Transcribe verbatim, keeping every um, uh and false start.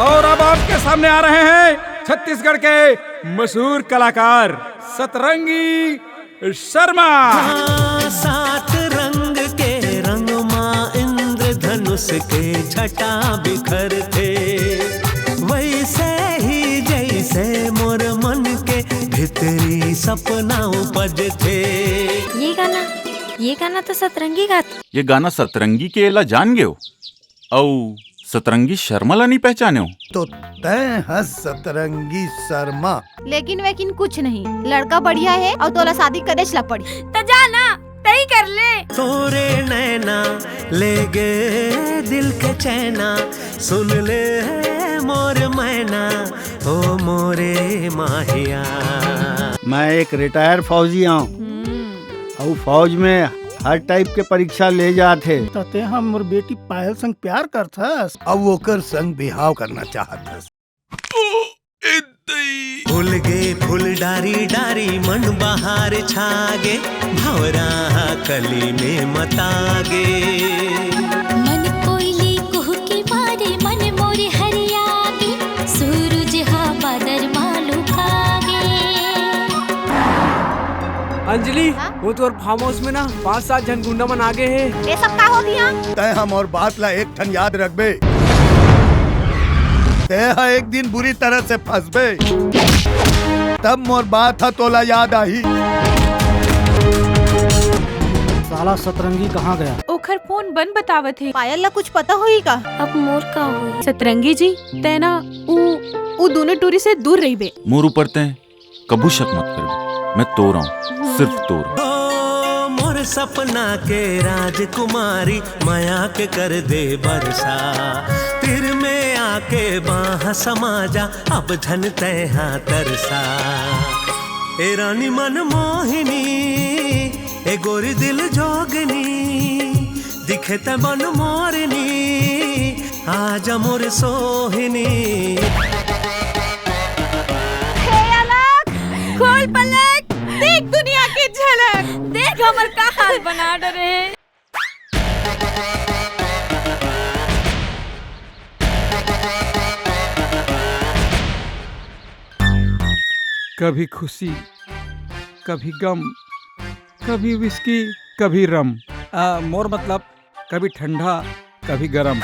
और अब आपके सामने आ रहे हैं छत्तीसगढ़ के मशहूर कलाकार सतरंगी शर्मा। सात रंग के रंग मा इंद्रधनुष के छटा बिखरथे, वैसे ही जैसे मोर मन के भीतरी सपना उपजथे। ये गाना, ये गाना तो सतरंगी गात। ये गाना सतरंगी के, एला जान गेव? अउ सतरंगी शर्मा ला नहीं पहचाने हो? तो तय ह सतरंगी शर्मा। लेकिन वेकिन कुछ नहीं, लड़का बढ़िया हे अउ तोला शादी करेच ला पड़ी। त जा ना, तई कर ले। तोरे नैना ले गे दिल के चैना, सुन ले मोर मैना, ओ मोरे माहिया। मैं एक रिटायर फौजी आऊं। अउ फौज में हर टाइप के परीक्षा ले जात हे। त तें ह मोर बेटी पायल संग प्यार करथस? अउ ओकर संग बिहाव करना चाहत हस। फूल गे फूल डारी डारी मन बहार छागे, भंवरा ह कली में मतागे। मन कोयली कुहकी मारे, मन मोर हरियागे, सूरज ह बादर मा लुकागे। अंजलि, वो तोर फार्म हाउस में ना पांच सात झन गुंडा मन आगे हे। ये सब का होत हे? तय ह मोर बात ला एक ठन याद रखबे। तय ह एक दिन बुरी तरह से फंसबे, तब मोर बात ह तोला याद आही। साला सतरंगी कहाँ गया? ओखर फोन बंद बतावत हे। पायल ला कुछ पता होही का? अब मोर का होही? सतरंगी जी, तय ना उ, उ दोनों टूरी से दूर रहिबे। मोर ऊपर तय कभू शक मत करबे, मैं तोर हूँ, सिर्फ तोर। ओ मोर सपना के राजकुमारी, मया के कर दे बरसा, तीर में आके बाह समा जा, अब झन तय हा तरसा। ए रानी मन मोहिनी, ए गोरी दिल जोगनी, दिखे त मन मोरनी, आजा मोर सोहिनी। हे अलख, खोल पलक, देख दुनिया के झलक, देख हमर का हाल बना डरे हे। कभी खुशी, कभी गम, कभी विस्की, कभी रम। आ, मोर मतलब कभी ठंडा, कभी गरम।